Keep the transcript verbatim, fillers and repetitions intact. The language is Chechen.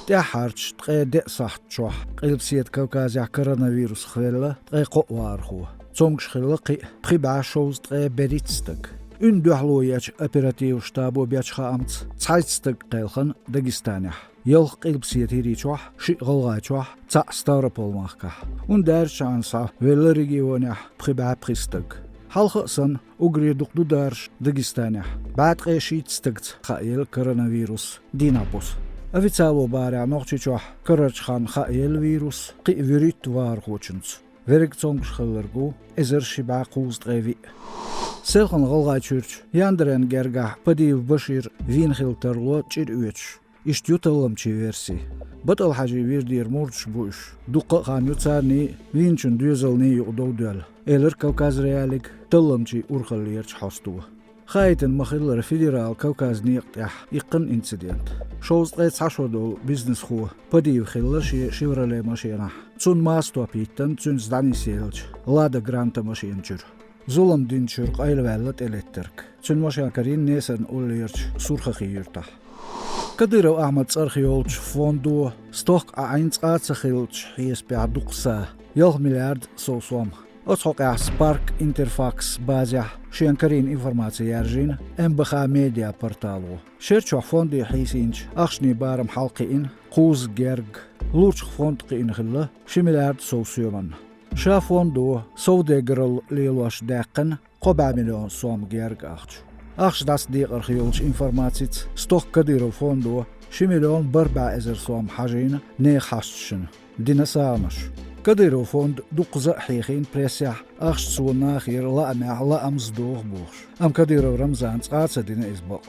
ТӀаьххьарчу ткъе деа сахьт чохь Къилбаседа Кавказехь коронавирусах велла ткъе кхоъ вахархо. Цомгуш хилла кхин а пхи бӀе шовзткъе берхӀитта стаг. Уьнан дуьхьало ечу оперативан штабо бечу хаамца, цхьайтта стаг кхелхина Дагестанехь: ялх Къилбаседа ХӀирийчохь, шиъ ГӀалгӀайчохь, цхьаъ Ставрополь-махкахь. ХӀунда аьлча схьа велла регионехь пхи бӀе пхи стаг. Хьалха а санна, уггаре дукха ду даржаш Дагестанехь. БӀе ткъе шийтта стагца хааелла коронавирус дийнахь-буса. Официалан барехь, Нохчийчохь карарчу хенахь хааелла вирус кхин а вуьрхӀитта вахархочуьнца. Верриг цомгуш хилларг ву эзар ши бӀе кхузткъе виъ. Селхана ГӀалгӀайчуьрчу Яндарен гергахь Падиев Башир вийна хила тарло чӀир оьцуш. Иштта ю талламчийн верси. БатӀал-Хьаьжин вирдера мурдаш бу уьш. Дуккха а хан ю царний а, вийначун доьзалний а юкъа дов доьлла, элира Кавказ.Реалиига талламчийн урхаллерчу хьосто. Хаийтина ма-хиллара, федералан Кавказ некъа тӀехь иккхина инцидент. Шовзткъе цхьа шо долу бизнесхо Падиев хилла шен «Шевроле» машенахь, цунна мастор йиттина цуьнца дӀанисъеллачу «Лада Гранта» машена чуьра. Зулам динчуьра къайлаваьлла тӀелеттарг. Цуьнан машен карийна Несарна уллерчу Сурхахи юьртахь. Кадыров Ахьмадан цӀарах йолчу фондо стохка Ӏа Ӏийна цкъа а ца хиллачу хьесапехь дукха са, ялх миллиард сов сом. Оцу хьокъехь Spark Interfax базехь шена карийна информаци яржийна МБХ Медиа портало. Шер чохь фонде хьийсинчу ахчанийн барам хьалакхиъна кхузза герга. Лурчух фонд кхиъна хилла ши миллиард сов соьманна. Ша фондо совдегаралла лелош даьккхина кхо бӀе миллион сом герга ахча. Ахча дӀасадекъарх йолчу информацица, стохка Кадыров фондо ши миллион бархӀ бӀе эзар сом хьажийна нехан хьашташна, дина сагӀанаш. Кадыров фонд дуккхаза а хьехийна прессехь, ахча цо нахера лаамехь лаамза доху бохуш. Амма Кадыров Рамзана цкъа а ца дина иза бакъ.